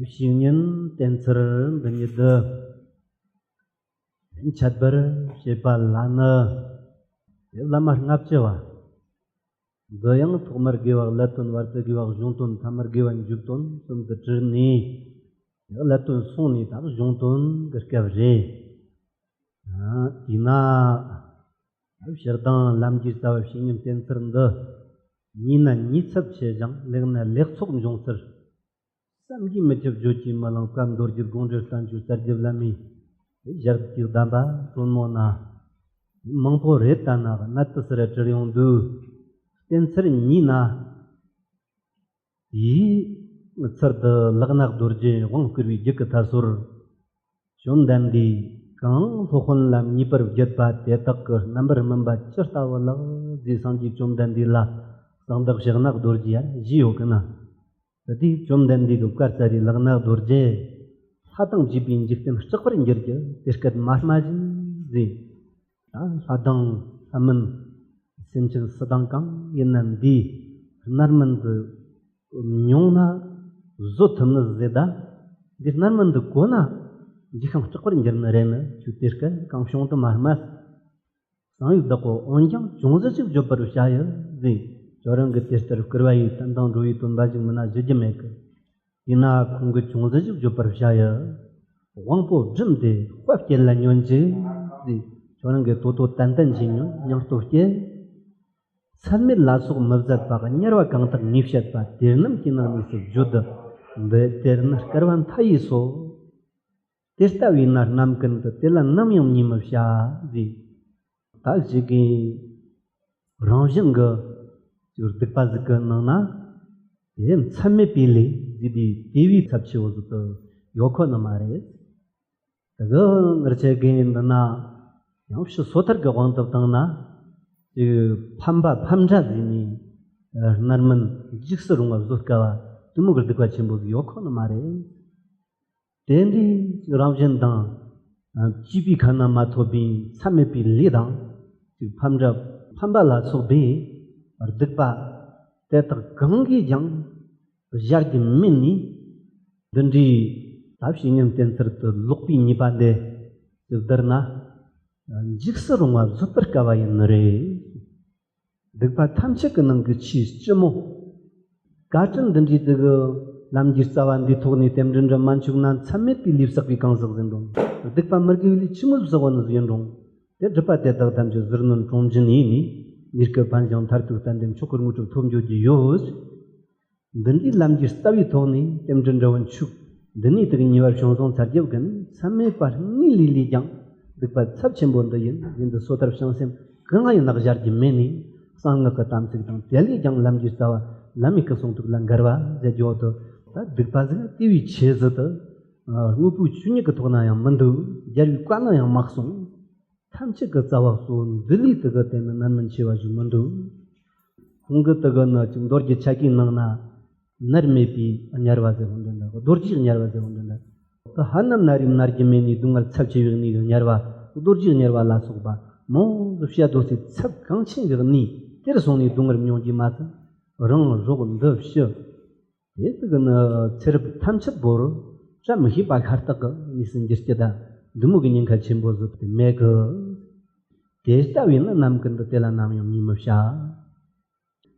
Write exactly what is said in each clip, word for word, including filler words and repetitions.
བཤེས་གཉེན་བསྟེན་ཚུལ་འདི་ཉིད་དུ། འཆད་པར་བྱེད་པ་ལ་ནི། བླ་མ་ལྔ་བཅུ་བ། འདི་ཡང་ཐོག་མར་དགེ་བ་ཀླད་དོན། བར་དུ་དགེ་བ་གཞུང་དོན། ཐ་མར་དགེ་བ་མཇུག་དོན་གསུམ་དུ་དྲིལ་ནས། ཀླད་དོན་སོང་ནས་ད་གཞུང་དོན་གྱི་སྐབས་རེད། ཨ། དེས་ན། སྤྱིར་བཏང་ལམ་གྱི་རྩ་བ་བཤེས་གཉེན་བསྟེན་ཚུལ་འདི། ཉེས་ན་ཉེས་ཚབས་ཆེ་ཞིང་། ལེགས་ན་ལེགས་ཚོགས་འབྱུང་ཚུལ། བསམ་གྱིས་མི་ཁྱབ་བརྗོད་ཀྱིས་མི་ལང་། བཀའ་མདོ་རྒྱུད་དགོངས་འགྲེལ་བསྟན་བཅོས་གསར་བརྗེ་བླ་མའི་ཞལ་གྱི་གདམས་པ་དྲོན་མོ་ན། མང་པོ་རེད་ད་ན་གནད་དུ་སེ་ར་དྲིལ་ཡོང་དུས། བསྟེན་ཚུལ་ཉེས་ན། དེའི་ཚུལ་དུ་ལག་ན་རྡོ་རྗེ་དབང་བསྐུར་བའི་རྒྱུད་ཀྱི་མཐའ་སོར། བཅོམ་ལྡན་འདས་གང་སློབ་དཔོན་ལ་མཉེས་པར་བརྒྱུད་པ་དེ་དག་གི་རྣམ་པར་སྨིན་པ་ཇི་ལྟ་བུ་ལགས་ཟེར་སངས་རྒྱས་བཅོམ་ལྡན་འདས་ལ་གསང་བདག་ཕྱག་ན་རྡོ་རྗེ་ཡར་བཞེས་ཡོད་ཀི་ན། དེ་དུས་བཅོམ་ལྡན་འདས་ཀྱི་བཀའ་སྩལ་བའི་ལག་ན་རྡོ་རྗེ། ལྷ་དང་བཅས་པའི་འཇིག་རྟེན་སྐྲག་པར་འགྱུར་གྱི་དེ་སྐད་མ་སྨྲ་ཞིག་ཟེར། ད་ལྷ་དང་ལྷ་མིན་སེམས་ཅན་སུ་དང་གང་ཡིན་ན་འདིའི་རྣམ་སྨིན་འདི་མྱོང་ན་བཟོད་ཐུབ་ནི་ཟེར། ད་འདི་རྣམ་སྨིན་འདི་གོ་ན་འཇིགས་ཤིང་སྐྲག་པར་འགྱུར་ནི་རེད་ནི། ཁྱོད་དེ་སྐད་གང་བྱུང་དུ་མ་སྨྲ། གསང་བའི་བདག་པོ་འོན་ཀྱང་ཅུང་ཟད་ཅིག་བརྗོད་པར་བྱ་ཡི་ཟེར། ཁྱོད་རང་གིས་དེ་ལྟར་བསྐུར་བ་ཡི་བསྟན་དང་འགྲོ་བའི་སྟོན་པ་ཞིག་མིན་ན་བཞེད་རྒྱུ་མེད་གི། ཡིན་ན་ཁོང་གིས་ཅུང་ཟད་ཅིག་བརྗོད་པར་བྱ་ཡི། དབང་པོ་བསྒྲིམས་ཏེ་དཔའ་བསྐྱེད་ལ་ཉོན་ཅིག་ཟེར། ཁྱོད་རང་གིས་དོ་དོ་ཏན་ཏན་བྱས་ཉོན། སྙིང་སྟོབས་བསྐྱེད། མཚམས་མེད་ལ་སོགས་མི་བཟད་པ། དམྱལ་བ་གང་དག་ངས་བཤད་པ། དེ་རྣམས་ཀྱི་ནང་ནས་སུ་བརྗོད་དུ་འདི། དེར་ནི་སྐལ་བ་མཐའ་ཡས་སོ། དེ་ལྟ་བས་ན་རྣམ་ཀུན་ཏུ། དེ་ལ་ནམ་ཡང་མཉེས་མི་བྱ་ཟེར། ད་ཞིག་གིས་རང་བཞིན་གྱི་སྡིག་པ་ཟིག་གི་ནང་ན་དེ་མཚམས་མེད་པའི་ལས་ཟིག་དེ་དེ་བས་ཚབས་ཆེ་བོ་ཟིག་ཏུ་ཡོད་ཁོ་ནི་མ་རེད། དེ་གི་ངར་ཆེ་གི་འདི་ན་ཡང་ཕྱི་སོ་ཐར་གྱི་དབང་དུ་བཏང་ན། ཅིག་ཕམ་པ་ཕམ་འདྲ་ཟིག་ནས་རྣམ་སྨིན་འཇིགས་སུ་རུང་བ་བཟོད་དཀའ་བ་དེ་མོ་གི་སྡིག་པ་ཆེན་པོ་ཟིག་ཡོད་ཁོ་ནི་མ་རེད། དེ་འདྲའི་རང་བཞིན་དང་། བཅས་པའི་ཁ་ན་མ་ཐོ་བའི་མཚམས་མེད་པའི་ལས་དང་། ཅིག་ཕམ་འདྲ་ཕམ་པ་ལ་སོགས་པའི་སྡིག་པ་དེ་དག་གང་གིས་ཀྱང་སྦྱར་རྒྱུ་མེད་ནས། འདི་འདྲའི་ད་བཤེས་གཉེན་བསྟེན་ཚུལ་དུ་ལོག་པའི་ཉེས་པ་འདི་ཅིག་བསྡུར་ན། འཇིགས་སུ་རུང་བ་བཟོད་པར་དཀའ་བ་ཡིན་ནི་རེད། སྡིག་པ་ཐམས་ཅད་ཀྱི་ནང་གི་ཆེས་ལྕི་མོ། བཀའ་དྲིན་འདི་འདྲའི་དེ་གི་ལམ་གྱི་རྩ་བ་འདིའི་ཐོག་ནས་རྟེན་འབྲེལ་འདྲ་མ་འཆུག་ན་མཚམས་མེད་པའི་ལས་བསགས་པའི་གང་ཟག་ཟིན་རུང་། སྡིག་པ་མི་དགེ་བའི་ལས་ཆི་མོ་བསགས་པ་ནི་ཟིན་རུང་། དེ་སྒྲུབ་པ་དེ་དག་ཐམས་ཅད་ཟུར་གནོན་གྲོང་འཇུག་ཡིན་ནས། ལས་སྐལ་ཕན་ཞིང་མཐར་ཐུག་ཏན་ཏན་མཆོག་གི་དངོས་གྲུབ་ཐོབ་འགྱོ་རྒྱུ་ཡོད། འདི་འདྲའི་ལམ་གྱི་རྩ་བའི་ཐོག་ནས་རྟེན་འབྲེལ་འདྲ་བོ་འཆུག་འདི་ནས་དེ་གི་ཉེས་པ་བྱུང་སོང་ཚར་རྒྱབ་གིན་མཚམས་མེད་པ་སྔའི་ལས་ལས་ཀྱང་སྡིག་པ་ཚབས་ཆེན་པོ་འདི་ཡིན། ཡིན་འདི་སོ་ཐར་བྱང་སེམས་གང་ཡིན་ན་སྦྱར་རྒྱུ་མེད་ནས། གསང་སྔགས་ཀྱི་དམ་ཚིག་དང་དེ་ལས་ཀྱང་ལམ་གྱི་རྩ་བ་བླ་མའི་སྐུ་གསུང་ཐུགས་ལ་འགལ་བ་ཟེར་རྒྱུ་དུ། ད་སྡིག་པ་ཟིག་དེ་བས་ཆེ་ཟིག་ཏུ། དངོས་པོའི་ཆོས་ཉིད་ཀྱི་ཐོག་ན་ཡང་མི་འདུག་སྦྱར་བའི་བཀའ་ན་ཡང་མ་གསུངས། ཐམས་ཅད་ཀྱི་རྩ་བ་གཙོ་བོ་འདི་ལས་དེ་གི་དེ་ནི་རྣམ་སྨིན་ཆེ་བ་ཞིག་མི་འདུག་ཁོང་གི་དེ་གི་ནི་ཅིག་མདོ་རྒྱུད་ཆ་གའི་ནང་ན། མནར་མེད་པའི་དམྱལ་བ་ཟེར་བ་འདི་འདྲ། རྡོ་རྗེའི་དམྱལ་བ་ཟེར་བ་འདི་འདྲ། དེ་ཧ་ནམ་ན་རེ་མནར་རྒྱུ་མེད་ནས་སྡུག་བསྔལ་ཚབས་ཆེ་བའི་གནས་ཀྱི་དམྱལ་བ། རྡོ་རྗེའི་དམྱལ་བ་ལ་སོགས་པ་མང་དུ་བཤད་དོ་ཚེ་ཚབས་གང་ཆེན་གྱི་གནས་དེར་སོང་ནས་སྡུག་བསྔལ་མྱོང་རྒྱུ་མ་ཚད། རང་རོགས་འདི་ཕྱི། དེ་དག་ནི་ཚེ་རབས་ཐམས་ཅད་པོར་བྱ་མི་ཤེས་པ་ཤ་སྟག་གི་གནས་སུ་འགྱུར་སྐྱེ་ད། འདི་མོ་གི་ཉེན་ཁ་ཆེན་པོ་བཟོད་དེ་མེད་གི། དེ་ལྟ་བས་ན་རྣམ་ཀུན་ཏུ་དེ་ལ་ནམ་ཡང་མཉེས་མི་བྱ།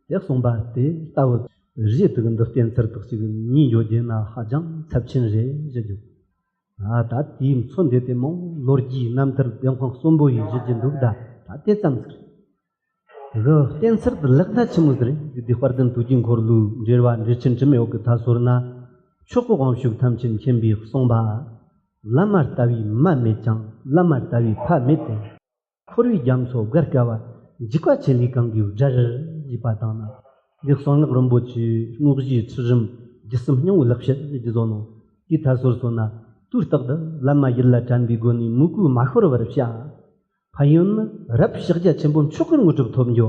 དེ་གསུངས་པ་དེ་ལྟ་བུ་རེད། དེ་གི་འདི་བསྟེན་ཚུལ་དག་ཅིག་ཉེས་ཡོད་རྒྱུ་ན་ཧ་ཅང་ཚབས་ཆེན་རེད་ཞུ་རྒྱུ། ཨ་ད་དེའི་མཚོན་དེ་དེ་མོ་ལོ་རྒྱུས་རྣམ་ཐར་བདེན་དཔང་གསོན་པོ་ཡིས་ཞུ་རྒྱུ་འདུག་ད་ད་དེ་ཙམ་ཟིག་རེད། དེ་གི་བསྟེན་ཚུལ་དུ་ལེགས་ན་ཆི་མོ་ཟིག་རེད། འདི་དཔལ་ལྡན་དུས་ཀྱི་འཁོར་ལོའི་འགྲེལ་བ་འགྲེལ་ཆེན་དྲི་མེད་འོད་ཀྱི་མཐའ་སོར་ན། མཆོག་གི་དབང་ཕྱུག་ཐམས་ཅད་མཁྱེན་པས་གསུངས་པ། བླ་མ་ལྟ་བུའི་མ་མེད་ཀྱང་བླ་མ་ལྟ་བུའི་ཕ་མེད་དེ། འཁོར་བའི་རྒྱ་མཚོ་བརྒལ་དཀའ་བ། འཇིགས་པ་ཆེ་ལས་གང་གིས་བསྒྲལ། ཞེས་པ་དང་ནི། འདི་གསང་སྔགས་རིན་པོ་ཆེའི་དངོས་གཞིའི་ཚུལ་ཁྲིམས་བརྒྱུད་གསུམ་སྙིང་པོ་ལེགས་བཤད་ཀྱི་བཟོ་ནོ། དེའི་མཐའ་སོར་སོ་ན། དུས་རྟག་ཏུ་བླ་མ་ཡིད་ལ་དྲན་པའི་སྒོ་ནས་མོས་གུས་མ་ཤོར་བར་བྱ། ཕན་ཡོན་ནི་རབ་ཕྱག་རྒྱ་ཆེན་པོ་མཆོག་གི་དངོས་གྲུབ་ཐོབ་འགྱོ།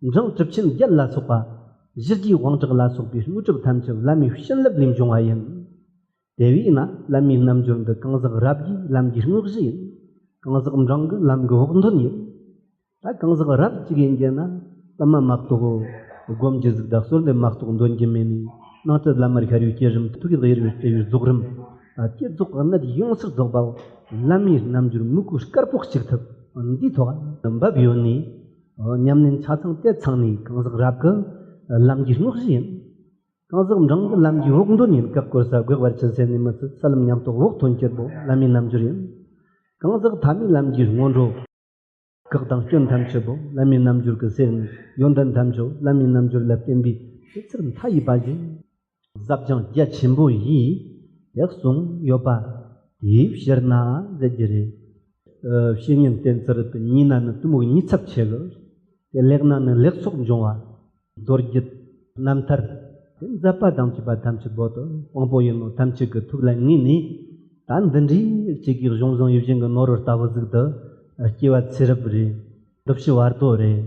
འབྲིང་གྲུབ་ཆེན་བརྒྱད་ལ་སོགས་པ། གཞི་རྒྱས་དབང་དྲག་ལ་སོགས་པའི་དངོས་གྲུབ་ཐམས་ཅད་བླ་མའི་བྱིན་རླབས་ལས་འབྱུང་བ་ཡིན། དེ་བས་ན་བླ་མའི་རྣལ་འབྱོར་འདི་གང་ཟག་རབ་ཀྱི་ལམ་གྱི་དངོས་གཞི་ཡིན། གང་ཟག་འབྲིང་གི་ལམ་གྱི་འོག་འདོན་ཡིན། ད་གང་ཟག་རབ་ཅིག་ཡིན་གྱི་ན་གཏམ་མ་མ་གཏོགས་སྒོམ་རྒྱུ་ཟིག་དང་གསོལ་འདེབས་མ་གཏོགས་འདོན་རྒྱུ་མེད་ནས། སྣང་སྲིད་བླ་མར་ཤར་བའི་བསྐྱེད་རིམ། ཐུགས་ཀྱི་གཡེར་བའི་སྤྲུལ་བའི་རྫོགས་རིམ། བསྐྱེད་རྫོགས་ཀྱི་གནད་ཡོངས་སུ་རྫོགས་པ། བླ་མའི་རྣམ་འགྱུར་མོས་གུས་དཀར་པོ་གཅིག་ཐུབ་འདིའི་ཐོག་འབབ་ཡོད་ནས། ཉམས་ལེན་ཆ་ཚང་དེ་ཚང་ནས་གང་ཟག་རབ་ཀྱི་ལམ་གྱི་རྙོག་གཞི་ཡིན། གང་ཟག་འབྲིང་གི་ལམ་གྱི་འོག་འདོན་ཡིན། བཀའ་བསྐོར་ས་དགོས་པར་ཆུད་ཟོས་ནས་མི་ཚུད། ས་ལམ་ཉམས་རྟོགས་འོག་ཐོན་སྐྱེད་པོ་བླ་མའི་རྣམ་འགྱུར་ཡིན། གང་ཟག་ཐ་མའི་ལམ་གྱི་སྔོན་འགྲོ། བཀག་དང་སྐྱོན་ཐམས་ཅད་པོ་བླ་མའི་རྣམ་འགྱུར་གྱི་ཟེར་ནས། ཡོན་ཏན་ཐམས་ཅད་བླ་མའི་རྣམ་འགྱུར་ལ་བརྟེན་པའི་ཆེས་ཆེར་མཐའ་ཡས་པ་ཞིག་ཟབ་སྦྱང་རྒྱ་ཆེན་པོ་ཡིས་ཡག་གསུངས་ཡོད་པ་དེའི་ཕྱིར་ན་ཟེར་རྒྱུ་རེད། ཨ། བཤེས་གཉེན་བསྟེན་ཚུལ་དེ་གཉིས་ན་ནི་གཏི་མུག་གཉིས་ཚབས་ཆེ་གི། དེ་ལེགས་ན་ནི་ལེགས་ཚོགས་འབྱུང་བ། མདོ་རྒྱུད། རྣམ་ཐར། དེ་མཛད་པ་དང་བཅས་པ་ཐམས་ཅད་པོ་དེ་དཔང་པོ་ཡིན་ནོ་ཐམས་ཅད་ཀྱི་ཐུགས་ལ་ངེས་ནས། ད་འདི་འདྲའི་གཅིག་གིས་གཞུང་བཟང་ཡིད་བཞིན་གྱི་ནོར་བུ་ལྟ་བུ་ཟིག་ཏུ་སྐྱེ་བ་ཚེ་རབས་རེད། འདི་ཕྱི་བར་དོ་རེད།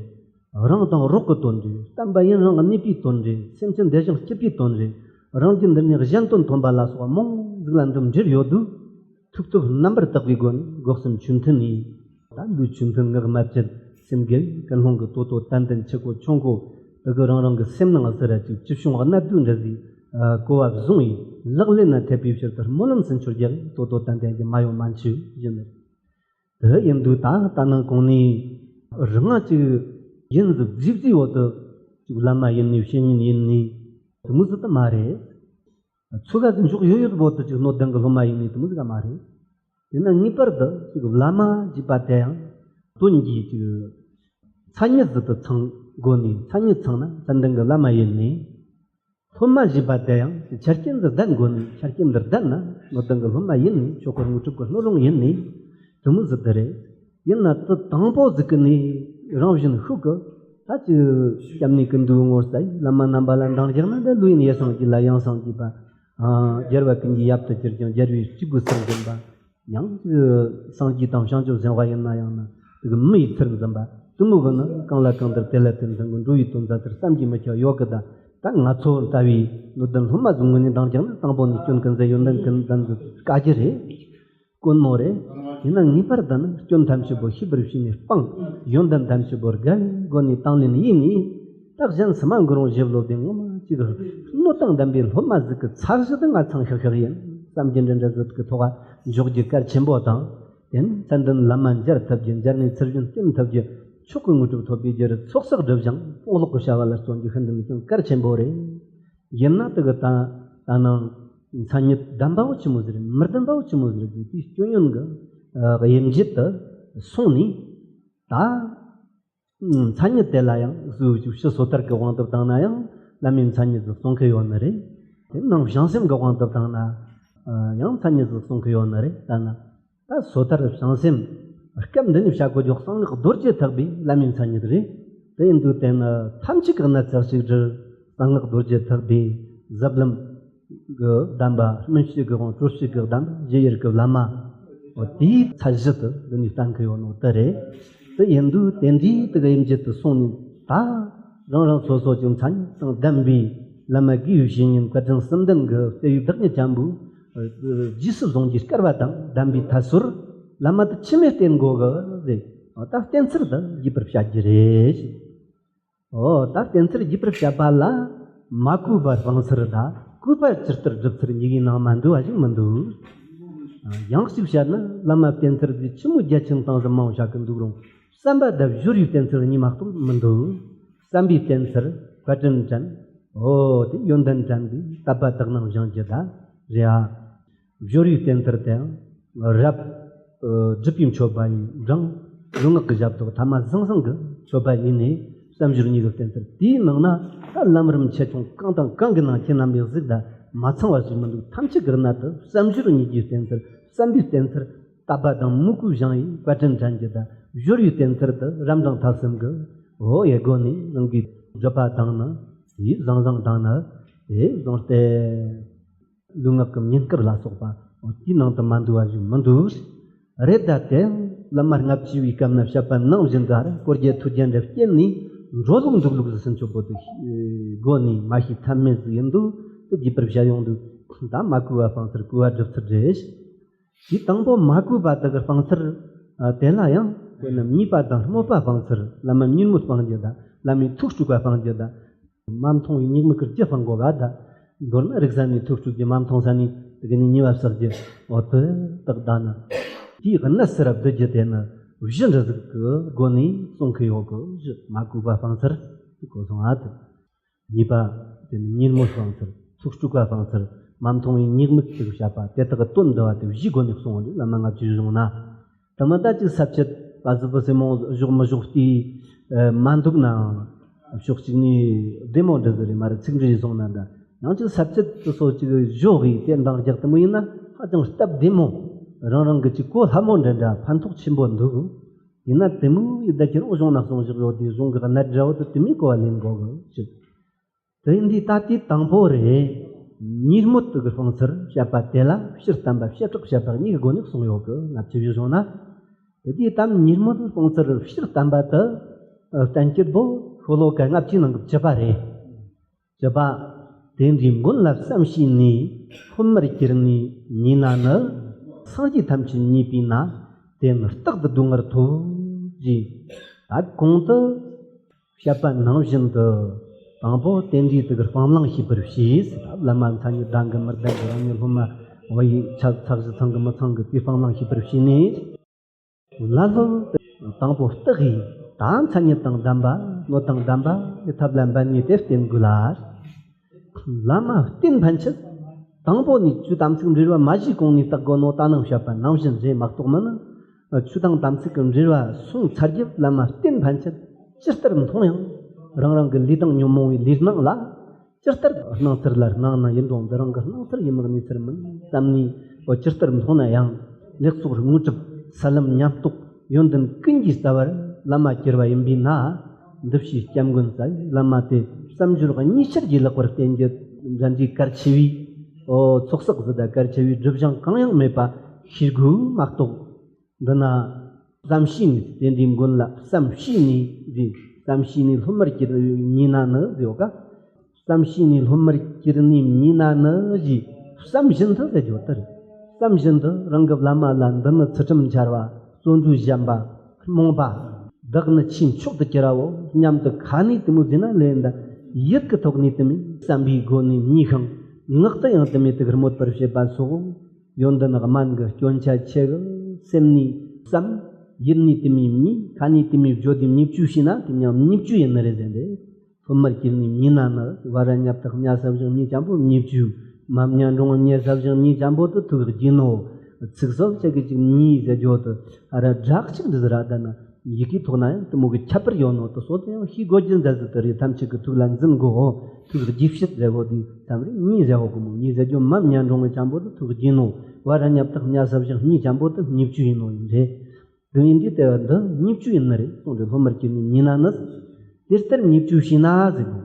རང་དང་རོགས་ཀྱི་དོན་རེད། བསྟན་པ་ཡུན་རིང་གནས་པའི་དོན་རེད། སེམས་ཅན་བདེ་ཞིང་སྐྱིད་པའི་དོན་རེད། རང་རྒྱུད་འདི་ནས་གཞན་དོན་ཐོན་པ་ལ་སོགས་མང་ཟིག་ལ་འདི་འབྲེལ་ཡོད་དུས། ཐུགས་སྟོབས་རྣམ་པར་དག་པའི་སྒོ་ནས་འགོག་སེམས་ཆོས་མཐུན་ཡིན། ད་ལུས་ཆོས་མཐུན་ངག་སྨྲ་བརྒྱད་སེམས་དགེ་ཀུན་སློང་གི་ཏོ་ཏོ་ཏན་ཏན་ཆེ་གོ་ཆུང་གོ། དེ་གི་རང་རང་གི་སེམས་ནང་ཟེར་ར་ཅིག་ཅི་བྱུང་བ་གནད་དུ་འདྲ་ཟིག་ཨ། གོ་བ་བཟུང་ཡིན། ལག་ལེན་ན་ཐེབས་པའི་ཕྱིར་དུ་སྨོན་ལམ་ཚུན་ཆོད་རྒྱག་ཏོ་ཏོ་ཏན་ཏན་གྱི་མ་ཡོང་མ་འཆི་བཞིན་རེད། དེ་ཡིན་དུས་ད་ལྟ་ནང་གོང་ནས་རང་ང་ཅིག་ཡིན་ཟིག་རྫིག་རྫིག་འོག་ཏུ་ཅིག་བླ་མ་ཡིན་ནི་བཤེས་གཉེན་ཡིན་ནི་དེ་མོ་ཟིག་ཏུ་མ་རེད། ཚུགས་ཀ་ཟིག་འཇོག་ཡོད་ཡོད་པོ་དུ་ཅིག་སྣོད་ལྡན་གྱི་སློབ་མ་ཡིན་ནི་དེ་མོ་ཟིག་ག་མ་རེད། དེ་ན་ངེས་པར་དུ་ཅིག་བླ་མ་ཞེས་པ་དེ་ཡང་དོན་གྱི་ཅིག་མཚན་ཉིད་ཟིག་ཏུ་ཚང་དགོས་ནི། མཚན་ཉིད་ཚང་ན་མཚན་ལྡན་གྱི་བླ་མ་ཡིན་ནི། སློབ་མ་ཞེས་པ་དེ་ཡང་ཆ་རྐྱེན་འདི་ལྡན་དགོས་ནི། ཆ་རྐྱེན་འདི་ལྡན་ན་སྣོད་ལྡན་གྱི་སློབ་མ་ཡིན་ནི། ཆོས་སྐུ་དངོས་གྲུབ་ཀྱི་སྣོད་རུང་ཡིན་ནི། དེ་མོ་ཟིག་དེ་རེད། ཡིན་ན་དེ་དང་པོ་ཟིག་གི་ནི་རང་བཞིན་ཤུགས་ཀྱིས་ད་ཅི་སྐྱབས་གནས་ཀུན་འདུས་ངོ་ས་ཡི་བླ་མ་རྣམ་པ་ལ་འདང་རྒྱག་ན། འདི་ལུས་ཡིན་ཡེ་སངས་རྒྱས་ལ་ཡང་སངས་རྒྱས་པ། ཨ། རྒྱལ་བ་ཀུན་གྱི་ཡབ་ཏུ་གྱུར་ཅིང་རྒྱལ་བའི་སྤྱི་བོའི་ཚུལ་འཛིན་པ། ཡང་སངས་རྒྱས་དང་བྱང་ཆུབ་སེམས་དཔའ་ཡིན་ན་ཡང་ན་དེ་གི་མི་ཡི་ཚུལ་འཛིན་པ། དེ་མོ་གི་ནི་གང་ལ་གང་འདུལ་དེ་ལ་དེར་འཛིན་གྱི་འགྲོ་བའི་དོན་མཛད་ཚུལ་བསམ་གྱིས་མི་ཁྱབ་ཡོད་གི། ད་ད་ང་ཚོ་ལྟ་བུའི་སྣོད་ལྡན་སློབ་མ་ཟིག་ངོས་ནས་འདང་རྒྱག་ན་དང་པོ་ནས་སྐྱོན་ཀུན་ཟད་ཡོན་ཏན་ཀུན་ལྡན་ཟིག་དཀའ་རྒྱུ་རེད། དཀོན་མོ་རེད། ཡིན་ན་ངེས་པར་དུ་ནི་སྐྱོན་ཐམས་ཅད་པོ་ཤེས་པར་བྱས་ནས་སྤང་། ཡོན་ཏན་ཐམས་ཅད་པོ་དགའ་བའི་སྒོ་ནས་དང་ལེན་ཡིན་ནས། ད་གཞན་སུ་མ་འགུར་རུང་བཞི་བློ་ལྡན་ངོ་མ་གཅིག་སྣོད་དང་ལྡན་པའི་སློབ་མ་ཟིག་གི་ཚད་གཞི་དེ་ང་ཚང་ཤག་ཤག་ཡིན་བསམ་རྒྱུ་འདྲ་འདྲ་ཟིག་གི་ཐོག་འཇོག་རྒྱུ་གལ་ཆེན་པོ་དང་། དེ་ནས་མཚན་ལྡན་བླ་མ་མཇལ་ཐུབ་རྒྱུ། མཇལ་ནས་ཚུལ་བཞིན་བསྟེན་ཐུབ་རྒྱུ། མཆོག་གི་དངོས་གྲུབ་ཐོབ་པའི་རྒྱུར་ཚོགས་བསགས་སྒྲུབ་སྦྱང་སྤོང་ཀློག་གི་བྱ་བ་ལ་བརྩོན་རྒྱུ་ཤིན་ཏུ་ནས་ཀྱང་གལ་ཆེན་པོ་རེད། ཡིན་ན་དེ་གི་ད་ད་ནང་མཚན་ཉིད་ལྡན་པའོ་ཆི་མོ་ཟེར། མི་ལྡན་པའོ་ཆི་མོ་ཟེར་གྱི་དེའི་སྐྱོན་ཡོན་གྱི་དབྱེ་འབྱེད་དུ་སོང་ནས། ད་མཚན་ཉིད་དེ་ལ་ཡང་གཟུགས་ཕྱི་སོ་ཐར་གྱི་དབང་དུ་བཏང་ན་ཡང་བླ་མའི་མཚན་ཉིད་དུ་གསུང་གི་ཡོད་ནི་རེད། དེ་ནང་བྱང་སེམས་ཀྱི་དབང་དུ་བཏང་ན་ཡང་མཚན་ཉིད་དུ་གསུང་གི་ཡོད་ནི་རེད། ད་ན། ད་སོ་ཐར་བྱང་སེམས་སྐབས་འདི་ནས་བྱ་དགོས་རྒྱུ་གསང་སྔགས་རྡོ་རྗེ་ཐེག་པའི་བླ་མའི་མཚན་ཉིད་རེད། དེ་ཡིན་དུས་དེ་ནི་ཐམས་ཅད་ཀྱི་གནད་ཚགས་ཤིག་བསྒྲུབ། གསང་སྔགས་རྡོ་རྗེ་ཐེག་པའི་ཟབ་ལམ་གྱི་གདམས་པ། སྨིན་བྱེད་ཀྱི་དབང་། སྤྲོས་བྱེད་ཀྱི་གདམས་པ། བཞི་ཡུལ་གྱི་བླ་མ། འོ་དེའི་ཚད་གཞི་དུ་འདི་ནས་བསྟན་གྱི་ཡོད་ནོ་དེ་རེད། དེ་ཡིན་དུས་དེ་འདྲའི་དེ་གི་དབྱེ་འབྱེད་དུ་སོང་ནས། ད་རང་རང་སོ་སོ་ཀྱི་མཚན་ཉིད་དང་ལྡན་པའི་བླ་མ་དགེ་བའི་བཤེས་གཉེན་བཀའ་དྲིན་གསུམ་ལྡན་གྱི་བརྩེ་བའི་བདག་ཉིད་ཅན་པོ། རྗེས་སུ་བཟུང་རྒྱུའི་སྐལ་བ་དང་ལྡན་པའི་ཐད་སོར་བླ་མ་དེ་ཆི་མོ་བསྟེན་དགོས་གི་ཟེར། ད་བསྟེན་ཚུལ་དེ་རྒྱས་པར་བཤད་རྒྱུ་རེད། འོ་ད་བསྟེན་ཚུལ་རྒྱས་པར་བཤད་པ་ལ་མ་གོས་པ་སྤང་ཚུལ་དང་གོས་པ་ཇི་ལྟར་སྒྲུབ་ཚུལ་གཉིས་ཀའི་ནང་མ་འདུ་བ་ཞིག་མི་འདུག། ཡང་གཅིག་བཤད་ན་བླ་མ་བསྟེན་ཚུལ་དེ་ཆི་མོ་རྒྱ་ཆེན་གཏིང་ཟབ་མང་བོ་བཤད་གི་འདུག་རུང་། བསམ་པ་དང་སྦྱོར་བའི་བསྟེན་ཚུལ་གཉིས་མ་གཏོགས་མི་འདུག། བསམ་པའི་བསྟེན་ཚུལ་བཀའ་དྲིན་དྲན། འོ་དེ་ཡོན་ཏན་དྲན་པའི་དད་པ་དག་སྣང་སྦྱང་རྒྱུ་ད་རེད་ཨ། སྦྱོར་བའི་བསྟེན་ཚུལ་དེའང་རབ། ཨ། སྒྲུབ་པའི་མཆོད་པ་ཡིན་འབྲིང་། ལུས་ངག་གི་ཞབས་ཏོག་ཐ་མ་ཟང་ཟིང་གི་མཆོད་པ་ཡིན་ནས། བསམ་སྦྱོར་གཉིས་ཀྱི་བསྟེན་ཚུལ་དེའི་ནང་ན་ད་ལམ་རིམ་ཆེ་ཆུང་གང་དང་གང་གི་ནང་ཁྱེད་རྣམ་པས་གཟིགས་དང་མ་ཚང་བ་ཞིག་མི་འདུག། ཐམས་ཅད་ཀྱི་གནད་དུ་བསམ་སྦྱོར་གཉིས་ཀྱི་བསྟེན་ཚུལ། བསམ་པའི་བསྟེན་ཚུལ། དད་པ་དང་མོས་གུས་བཞེངས་ཡིན་བཀའ་དྲིན་དྲན་རྒྱུ་དང་། སྦྱོར་བའི་བསྟེན་ཚུལ་དུ་རབ་འབྲིང་ཐ་གསུམ་གྱི་འོ་ཡེ་སྒོ་ནས་ནང་གི་སྒྲུབ་པ་དང་ནི་དེའི་ཟང་ཟིང་དང་ནི་དེ་བཟུང་སྟེ། ལུས་ངག་གི་བསྙེན་བཀུར་ལ་སོགས་པ་འོ་དེའི་ནང་དུ་མ་འདུ་བ་ཞིག་མི་འདུག། རེད་ད་དེ་བླ་མ་ལྔ་བཅུ་བའི་སྐབས་ན་བཤད་པ་ནང་བཞིན་དུ་ཨ་ར་སྐོར་རྒྱལ་ཐུགས་རྒྱལ་འདྲ་བསྐྱེད་ནས་འགྲོ་ལུགས་འདུག་ལུགས་སུ་ཕྱིན་ཆོག་པོ་དེ་སྒོ་ནས་མ་ཤེས་ཐབས་མེད་ཟིག་ཡིན་འདུག། དེ་རྒྱས་པར་བཤད་ཡོང་དུས་ད་མ་གོས་པ་སྤང་ཚུལ་གོས་པ་སྒྲུབ་ཚུལ་རེད། དེ་དང་པོ་མ་གོས་པ་དག་གི་སྤང་ཚུལ་དེ་ལ་ཡང་དཔེར་ན་མཉེས་པ་དང་སྨོད་པ་སྤང་ཚུལ། བླ་མ་མཉེས་སྨོད་སྤང་རྒྱུ་དང་། བླ་མའི་ཐུགས་དཀྲུགས་པ་སྤང་རྒྱུ་དང་། མ་མཐོང་བའི་ཉེས་དམིགས་ཀྱི་རྒྱུ་སྤང་དགོས་པ་དང་། མདོར་ན་རིག་ས་ནས་ཐུགས་སྤྲོ་རྒྱུ། མ་མཐོང་ས་ནས་དེ་ག་ནས་ཉེས་པ་བསགས་རྒྱུ། འོ་དེ་དག་ད་ནི་དེའི་གནས་སུ་ར་བསྡུ་རྒྱུ་དེ་ནི་བཞི་འདྲ་ཟིག་གི་སྒོ་ནས་གསུང་གི་ཡོད་གི། བཞི། མ་གོས་པ་སྤང་ཚུལ་གོ་སོང་ཨ་དེ། གཉིས་པ་དེ་ནི་ཉིན་མོ་སྤང་ཚུལ། ཐུགས་སྤྲོ་བ་སྤང་ཚུལ། མ་མཐོང་བའི་ཉེས་དམིགས་དེ་བཤད་པ། དེ་དག་གི་དོན་འདུལ་བ་དེ་བཞིའི་སྒོ་ནས་གསུང་བ་ལས་བླ་མ་ལྔ་བཅུའི་གཞུང་ན། དེ་མིན་ད་ཅིག་ས་བཅད་པ་ཟི་པོ་སེ་མོ་གཞོག་མི་གཞོག་དེ་མ་འདུག་ནའང་ཕྱོགས་གཅིག་ནས་བདེ་མོ་འདྲ་ཟིག་རེད། མ་རེད། ཚིག་འབྲུ་ཡིས་སོང་ན་འདྲ། ཡང་ཅིག་ས་བཅད་དེ་སོ་ཅིག་གཞོག་གིས་དེ་འདང་རྒྱག་དེ་མོ་ཡིན་ན་ཧ་ཅང་སྟབས་བདེ་མོ། རང་རང་གི་ཅིག་གོ་སླ་མོ་འདྲ་འདྲ་ཕན་ཐོགས་ཆེན་པོ་འདུག། ཡིན་ན་དེ་མོ་ཡི་ད་ཁྱེད་རང་གཞུང་ན་གསུང་བཞག་ཡོད་དེ་གཞུང་གི་གནད་འདྲ་བོ་དེ་དེ་མོའི་གོ་བ་ལེན་དགོས་གི་ཅིག། དེ་ཡིན་དུས་ད་ལྟའི་དང་པོ་རེད། ཉིན་མོ་དེ་གི་སྤང་ཚུལ་བཤད་པ་དེ་ལ་སྤྱིར་བསྟན་པ་བྱེ་བྲག་བཤད་པ་གཉིས་ཀྱི་སྒོ་ནས་གསུངས་ཡོད་གི། ལྔ་བཅུ་བཞི་གཞུང་ན། དེ་དུས་དམ་ཉིན་མོ་དེ་སྤང་ཚུལ་སྤྱིར་བསྟན་པ་དེ་བསྟན་བཅོས་པོ་ཤོ་ལོ་ཀ་ལྔ་བཅུའི་ནང་གི་བཅུ་པ་རེད། བཅུ་པ། དེ་འདྲའི་མགོན་ལ་བསམ་བྱས་ནས། སློབ་མར་གྱུར་ནས་ཉེས་ན་ནི། སངས་རྒྱས་ཐམས་ཅད་མཉེས་པས་ན། དེ་ནི་རྟག་ཏུ་སྡུག་བསྔལ་ཐོབ་ཅེས། ད་གོང་དུ་བཤད་པ་ནང་བཞིན་དུ། དང་པོ་རྟེན་འབྲེལ་དེ་གི་སྤང་བླང་བྱེད་པར་བྱས། བླ་མ་མཚན་ཉིད་ལྡན་གི་མི་ལྡན་གི། རང་ཉིད་སློབ་མ་བུ་ཡི་ཆ་ཚགས་གཞི་ཚང་གི་མི་ཚང་གི་དེ་སྤང་བླང་བྱེད་པར་བྱས་ནས། ལ་སློབ་དང་པོ་བརྟག་གིས་ད་མཚན་ཉིད་དང་ལྡན་པ། སྣོད་དང་ལྡན་པ་ཡི་ཐབས་ལ་འབད་ནས་དེ་བསྟེན་དགོས་ལ། བླ་མ་བསྟེན་ཕན་ཆད། དང་པོ་ནས་ཆོས་དམ་ཚིག་འབྲེལ་བ་མ་བྱས་གོང་ནས་བརྟག་དགོས་ནོ་ད་ནང་བཤད་པ་ནང་བཞིན་རེད་མ་གཏོགས་མིན། ཆོས་དང་དམ་ཚིག་གི་འབྲེལ་བ་སོང་ཚར་རྗེས་བླ་མ་བསྟེན་ཕན་ཆད། ཇི་ལྟར་མཐོང་ཡང་རང་རང་གི་ལུས་དང་ཉོན་མོངས་པའི་ལུས་སྣང་ལ། ཇི་ལྟར་སྣང་ཚུལ་ལ་སྣང་ན་ཡིན་རུང་འདི་རང་གི་སྣང་ཚུལ་ཡིན་མིན་གནས་ཚུལ་མིན་བསམ་ནས། འོ་ཇི་ལྟར་མཐོང་ན་ཡང་ལེགས་ཚོགས་དངོས་གྲུབ་ས་ལམ་ཉམས་རྟོགས་ཡོན་ཏན་ཀུན་གྱི་རྩ་བར་བླ་མ་གྱུར་པ་ཡིན་པས་ན། འདི་ཕྱིའི་སྐྱབས་མགོན་རྩ་བའི་བླ་མ་དེ་བསམ་སྦྱོར་གཉིས་ཆར་གྱིས་ལེགས་པར་བསྟེན་རྒྱུ་འདྲ་འདྲའི་གལ་ཆེ་བའི། འོ་ཚོགས་བསགས་ཟིག་དང་གལ་ཆེ་བའི་སྒྲིབ་སྦྱང་གང་ཡང་མེད་པ་ཤེས་དགོས་མ་གཏོགས། འདི་ན་བསམ་བྱས་ནས། དེ་འདྲའི་མགོན་ལ་བསམ་བྱས་ནས་ཟེར། བསམ་བྱས་ནས་སློབ་མར་གྱུར་ཉེས་ན་ནི་ཟེར་ཡོད་ཀ། བསམ་བྱས་ནས་སློབ་མར་གྱུར་ནས་ཉེས་ན་ནི་ཞེས་བསམ་བཞིན་དུ་ཟེར་རྒྱུ་དེ་རེད། བསམ་བཞིན་དུ་རང་གི་བླ་མ་ལ་འདི་ནི་ཚུལ་ཁྲིམས་འཆལ་བ། བརྩོན་འགྲུས་ཞན་པ། རྨོངས་པ། བདག་ནི་ཆེས་མཆོག་ཏུ་གྱུར་པའོ་སྙམ་དུ་ཁ་ནས་དེ་མོ་ཟེར་ན་ལས་འདི་ཡིད་ཀྱི་ཐོག་ནས་དེ་མོ་བསམ་པའི་སྒོ་ནས་ཉེས་ཤིང་ངག་ཏུ་ཡང་དེ་མོ་དེ་གི་སྨོད་པར་བྱེད་པ་སོགས། ཡོན་ཏན་དམན་གྱི་སྐྱོན་ཆ་ཆེ་གི། སེམས་ནས་བསམ། ཡིད་ནས་དེ་མོ་མཉེས། ཁ་ནས་དེ་མོ་བརྗོད་དེ་བརྙས་བཅོས་བྱས་ན་དེ་མོ་ཡང་བརྙས་བཅོས་ཡིན་ནི་རེད་ཟེར་ཏེ། སློབ་མར་གྱུར་ནས་ཉེས་ན་ནི། ཝ་ར་ཉབ་ཏག་བརྙས་ས་བཞིན་བརྙས་ཅན་པོ་བརྙས་བཅོས། མ་བརྙས་འགྲོ་བརྙས་ས་བཞིན་བརྙས་ཅན་པོ་དེ་ཐུགས་རྒྱུད་ནོ། ཚིག་སོགས་ཅིག་གི་ཅིག་མཉེས་ཟེར་རྒྱུ་དེ་ཨ་ར་སྒྲ་གཅིག་འདི་ཟེར་ར། ད་ནི་ཡི་གེའི་ཐོག་ན་ཡང་དེ་མོ་གི་ཁྱད་པར་ཡོད་ནོ་དེ་སོགས་དེ་ཡང་ཤེས་དགོས་རྒྱུ་མཛད་ཟིག་དེ་རེད། ཐམས་ཅད་ཀྱི་ཐུགས་ལ་འཛིན་དགོས། ཐུགས་རྒྱུད་བཤད་ཟེར་བོ་དེ་ཙམ་རེད། མཉེས་ཟེར་བོ་གི་མོ་མཉེས་ཟེར་རྒྱུ། མ་བརྙས་འགྲོ་བརྙས་ཅན་པོ་དེ་ཐུགས་རྒྱུད་ནོ། ཝ་ར་ཉབ་ཏག་བརྙས་ས་བཞིན་བརྙས་ཅན་པོ་དེ་བརྙས་བཅོས་ཡིན་ནོ་ཡིན་རེད། དེ་ཡིན་དུས་དེ་འདི་བརྙས་བཅོས་ཡིན་ནི་རེད་གསུངས་ཏེ། སློབ་མར་གྱུར་ནས་ཉེས་ན་ནི། དེ་ལྟར་བརྙས་བཅོས་བྱས་ན་ཟེར་གོ།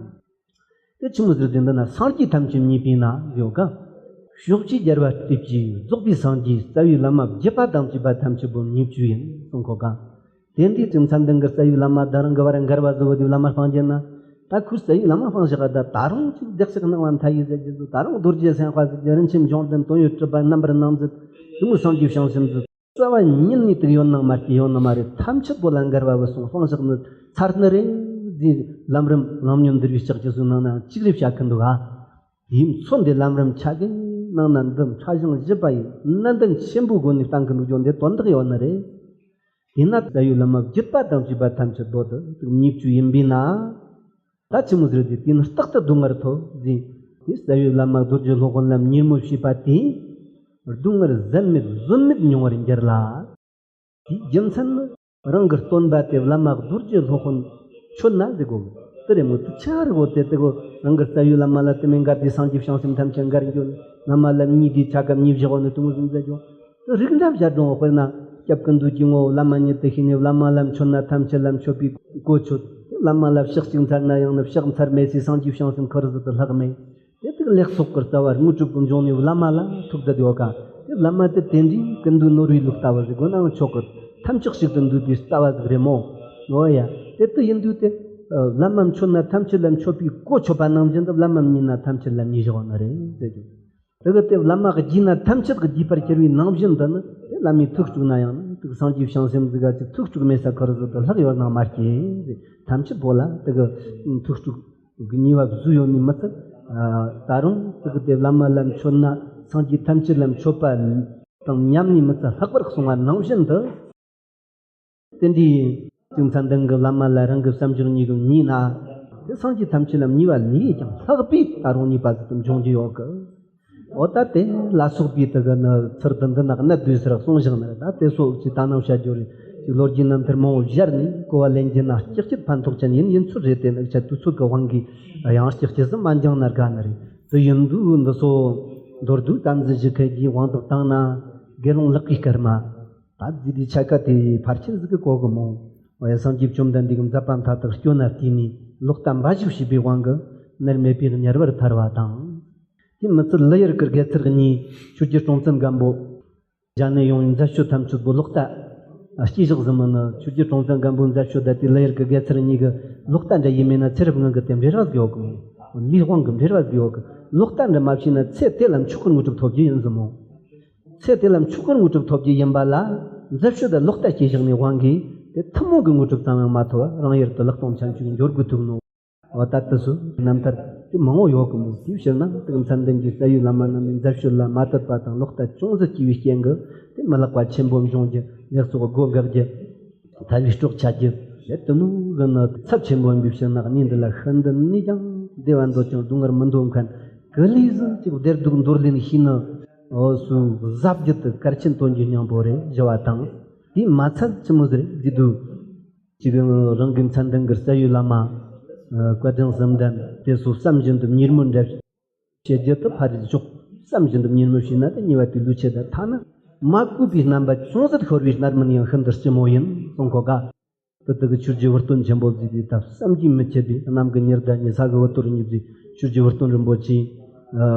དེ་ཆི་མོ་ཟེར་དུས་འདི་ན་སངས་རྒྱས་ཐམས་ཅད་མཉེས་པས་ན་ཟེར་ག། ཕྱོགས་བཅུའི་རྒྱལ་བ་སྟོབས་ཀྱིས་རྫོགས་པའི་སངས་རྒྱས་རྩ་བའི་བླ་མ་བརྒྱུད་པ་དང་བཅས་པ་ཐམས་ཅད་པོ་བརྙས་བཅོས་ཡིན་གསུང་གོ་ག། དེ་འདྲའི་དྲིན་མཚན་ལྡན་གྱི་རྩ་བའི་བླ་མ་དང་རང་གི་བར་འགལ་བ་བཟོ་བོ་དེ་བླ་མ་སྤང་རྒྱུ་ན། ད་ཁོའི་རྩ་བའི་བླ་མ་སྤང་བཞག་ག། ད་ད་རུང་ཅིག་བདག་ཅག་སྣང་བ་མཐའ་ཡས་ཟེར་རྒྱུ་ཚོ། ད་རུང་རྡོ་རྗེ་སེམས་དཔའ་ཟེར་རྒྱུ། རིན་ཆེན་འབྱུང་ལྡན་དོན་ཡོད་གྲུབ་པ། རྣམ་པར་སྣང་མཛད་དེ་མོ་སངས་རྒྱས་བྱང་སེམས་ཟེར། རྩ་བ་ཉིད་ནས་དེ་ཡོད་ནང་མ་སྐྱེས། ཡོད་ནི་མ་རེད། ཐམས་ཅད་པོ་ལ་འགལ་བ་བུད་སོང་སྤང་བཞག་ནི་ཚར་ནི་རེད་ཟེར། ལམ་རིམ་ལམ་ཉོན་འདུལ་བའི་ལྕགས་ཀྱུ་སོའི་ནང་ནའང་གཅིག་རེ་བཤད་གི་འདུག་ག། དེའི་མཚོན་དེ་ལམ་རིམ་ཆ་གི་ནང་ན་འདི་ཕྲ་ཞིང་ཞིབ་པ་ཡི་ནན་ཏན་ཆེན་པོའི་སྒོ་ནས་བསྟན་གི་འདུག་རྒྱུ་འདི་དོན་དག་ཡོད་ནི་རེད། དེས་ན་རྩ་བའི་བླ་མ་བརྒྱུད་པ་དང་བཅས་པ་ཐམས་ཅད་པོ་དེ་བརྙས་བཅོས་ཡིན་པས་ན། ད་ཆི་མོ་ཟེར་དུས་དེས་ན་རྟག་ཏུ་སྡུག་བསྔལ་ཐོབ་ཟེར། དེ་རྩ་བའི་བླ་མ་རྡོ་རྗེ་སློབ་དཔོན་ལ་མཉེས་མོལ་བྱས་པ་དེས་སྡུག་བསྔལ་ཟད་མེད་བཟོད་མེད་མྱོང་བར་འགྱུར་ལ། དེའི་རྒྱུ་མཚན་ནི་རང་གི་སྟོན་པ་དེ་བླ་མ་རྡོ་རྗེ་སློབ་དཔོན་མཆོད་ན་ཟེར་གོ། དེ་རེད་མོ། དེ་ཆ་རེད་གོ། དེ་དེ་གོ་རང་གི་རྩ་བའི་བླ་མ་ལ་དེ་མོ་འགལ་ཏེ་སངས་རྒྱས་བྱང་སེམས་ཐམས་ཅད་འགལ་འགྱོ་ནི། བླ་མ་ལ་མཉེས་དེ་ཆ་ག་མཉེས་བཞག་གོ་ནི་དེ་མོ་ཟིག་མཛད་རྒྱུ། རིགས་འདྲ་བཞག་འགྲོ། དཔེར་ན་སྐྱབས་ཀུན་འདུས་ཀྱི་ངོ་བོ་བླ་མ་ཉིད་དུ་ཤེས་ནས། བླ་མ་ལ་མཆོད་ན་ཐམས་ཅད་ལ་མཆོད་པའི་གོ་ཆོད། བླ་མ་ལ་ཕྱག་གཅིག་འཚལ་ན་ཡང་ནི་ཕྱག་འཚལ་མེད་ཟེར། སངས་རྒྱས་བྱང་སེམས་ཁོ་རང་ཟིག་ཏུ་ལྷག་མེད། དེ་དག་ལེགས་ཚོགས་ཀྱི་རྩ་བ་དངོས་གྲུབ་ཀྱི་འབྱུང་གནས་བླ་མ་ལ་ཐུག་བསྡད་ཡོད་ག། དེ་བླ་མ་དེ་དེ་འདྲའི་ཀུན་འདུས་ནོར་བུའི་ལུགས་ལྟ་བུ་ཟིག་དགོས་ནའང་ཆོག་གི། ཐམས་ཅད་གཅིག་ཏུ་འདུས་པའི་རྩ་བ་ཟིག་རེད་མོ། འོ་ཡ། དེ་དེ་ཡིན་དུས་དེ་བླ་མ་མཆོད་ན་ཐམས་ཅད་ལ་མཆོད་པའི་གོ་ཆོད་པ་ནང་བཞིན་དུ་བླ་མ་མཉེས་ན་ཐམས་ཅད་ལ་མཉེས་བཞག་ནི་རེད་ཟེར་རྒྱུ། དེ་གི་དེ་བླ་མ་བརྒྱུད་ན་ཐམས་ཅད་ཀྱི་བརྒྱུད་པར་གྱུར་པའི་ནང་བཞིན་དུ་ནི་དེ་བླ་མའི་ཐུགས་སྤྲུགས་ན་ཡང་ནི་དེ་གི་སངས་རྒྱས་བྱང་སེམས་ཟིག་ག་ཅིག་ཐུགས་སྤྲུགས་མེད་ས་ཁར་ཟིག་ཏུ་ལྷག་ཡོད་ནང་མ་སྐྱེས་ཟེར། ཐམས་ཅད་པོ་ལ་དེ་གི་ཐུགས་སྤྲུགས་ཀྱི་ཉེས་པ་བཟོས་ཡོད་ནི་མི་ཚད། ད་རུང་དེ་གི་དེ་བླ་མ་ལ་མཆོད་ན་སངས་རྒྱས་ཐམས་ཅད་ལ་མཆོད་པ་དང་མཉམ་ནས་མི་ཚད་ལྷག་པར་གསུངས་པ་ནང་བཞིན་དུ། དེ་འདྲའི་གཅིག་མཚན་ལྡན་གྱི་བླ་མ་ལ་རང་གི་བསམ་སྦྱོར་གཉིས་ཀྱིས་མཉེས་ན། དེ་སངས་རྒྱས་ཐམས་ཅད་ལ་མཉེས་པ་ལས་ཀྱང་ལྷག་པའི་ད་རུང་མཉེས་པ་ཟིག་ཏུ་འབྱུང་རྒྱུ་ཡོད་གི། འོ་ད་དེ་ལ་སོགས་པའི་དེ་གི་ནི་ཚུལ་དུ་འདི་ན་གནད་བསྡུས་སུ་ར་གསུངས་བཞག་ནི་རེད། ད་དེ་སོགས་ཀྱི་ད་ནང་བཤད་རྒྱུ་རེད། ཅིག་ལོ་རྒྱུས་རྣམ་ཐར་མང་བོ་སྦྱར་ནས་གོ་བ་ལེན་རྒྱུ་ན་ལྕགས་ཀྱི་ཕན་ཐོགས་ཅན་ཡིན་ཡིན་ཚུལ་རེད། དེ་ནི་ཆ་དུས་ཚོད་ཀྱི་དབང་གིས་ཡང་ལྕགས་ཀྱི་ཟིན་མ་འགྱངས་ན་དགའ་ནི་རེད། དེ་ཡིན་དུས་འདི་ཚོ་མདོར་བསྡུས་ཙམ་ཟིག་ཞུ་མཁན་གྱི་དབང་དུ་བཏང་ན། དགེ་སློང་ལག་གི་སྐར་མ། ད་འདི་དེ་ཆ་ག་དེ་ཕལ་ཆེར་ཟིག་གི་གོ་གི་མོ། འོ་ཡ་སངས་རྒྱས་བཅོམ་ལྡན་འདས་ཀྱི་མཛད་པ་མཐའ་དག་སྐྱོན་ན་བལྟས་ནས་ལོག་ལྟ་འབའ་ཞིག་བྱས་པའི་དབང་གིས་མནར་མེད་པའི་དམྱལ་བར་ཐར་བ་དང་། དེ་མི་ཚད་ལི་ཡུལ་གྱི་དགེ་ཚུལ་གཉིས་ཆོས་རྗེ་ཀྲོང་བཙན་སྒམ་པོ། རྒྱ་ནས་ཡོང་བའི་མཛད་སྤྱོད་ཐམས་ཅད་པོ་ལོག་ལྟ་སྐྱེས་བཞག་ཟིན་མིན་ནི། ཆོས་རྗེ་ཀྲོང་བཙན་སྒམ་པོའི་མཛད་སྤྱོད་ད་དེ་ལི་ཡུལ་གྱི་དགེ་ཚུལ་གཉིས་ཀྱི་ལོག་ལྟ་འདྲ་ཡིན་མིན་ན་ཚེ་རབས་སྔོན་གྱི་དེ་འབྲེལ་བ་ཟིག་ཡོད་གི་མོ། ལུས་དབང་གི་འབྲེལ་བ་ཟིག་ཡོད་གི། ལོག་ལྟ་འདྲ་མ་བྱས་ན་ཚེ་དེ་ལ་མཆོག་གི་དངོས་གྲུབ་ཐོབ་རྒྱུ་ཡིན་ཟིན་མོ། ཚེ་དེ་ལ་མཆོག་གི་དངོས་གྲུབ་ཐོབ་རྒྱུ་ཡིན་པ་ལ། མཛད་སྤྱོད་དང་ལོག་ལྟ་སྐྱེས་བཞག་ནས་དབང་གིས་དེ་ཐུན་མོང་གི་དངོས་གྲུབ་ཙམ་ཡང་མ་ཐོབ་པར་རང་ཡུལ་དུ་ལེགས་སྟོང་ཆ་འཇོག་འགྱོ་དགོས་ཐུག་ནོ། འོ་ད་ལྟ་སུ་རྣམ་ཐར་དེ་མང་བོ་ཡོད་གི་མོ། དེའི་ཕྱིར་ན་དེ་གི་མཚན་ལྡན་གྱི་རྩ་བའི་བླ་མ་རྣམས་ནས་མཛད་སྤྱོད་ལ་མ་དད་པ་དང་ལོག་ལྟ་ཅུང་ཟད་སྐྱེས་པའི་རྐྱེན་གྱིས་དེ་མི་ལེགས་པ་ཆེན་པོ་འབྱུང་རྒྱུ། ལེགས་ཚོགས་སྒོ་འགག་རྒྱུ། ཐལ་བའི་སྲོག་ཆད་རྒྱུ། དེ་དུ་མོ་གི་ནི་ཚབས་ཆེན་པོ་ཡིན་པའི་ཕྱིར་ན། གནས་འདི་ལ་ཤིན་ཏུ་ནས་ཀྱང་བདེ་བ་འདོད་ཅིང་སྡུག་བསྔལ་མི་འདོད་མཁན་གི་ལས་ཟིན་ཅིག་བདེ་སྡུག་འདོར་ལེན་ཤེས་ནི། འོ་སུ་གཟབ་རྒྱུ་དེ་གལ་ཆེན་དོན་གྱི་སྙིང་པོ་རེད་ཞུ་བ་དང་། དེས་མ་ཚད་ཆི་མོ་ཟིག་རེད་ཟེར་དུས། ཅིག་རང་གི་མཚན་ལྡན་གྱི་རྩ་བའི་བླ་མ། བཀའ་དྲིན་གསུམ་ལྡན་དེ་ཚོ་བསམ་བཞིན་དུ་མྱུར་མོར་འདྲ་བྱེད་རྒྱུ་དེ་ཕར་རེ་ཞོག། བསམ་བཞིན་དུ་མྱུར་མོར་བྱས་ན་དེ་ཉེས་པ་དེ་ལུས་ཆེ། ད་ཐ་ན་མ་གུས་པའི་རྣམ་པ་ཅུང་ཟད་ཤོར་བའི་རྣམ་སྨིན་ཡང་ཤིན་ཏུ་ལྕི་མོ་ཡིན་གསུང་གོ་ག། དེ་དག་གི་ཆོས་རྗེ་དབུ་སྟོན་ཆེན་པོ་ཟིག་དེ་ད་བསམ་གྱིས་མི་ཁྱབ་པའི་གནམ་གྱི་ཉི་ཟླ་ཉི་ས་གི་འོད་གཏོར་གཉིས་ཀྱིས་ཆོས་རྗེ་དབུ་སྟོན་རིན་པོ་ཆེ།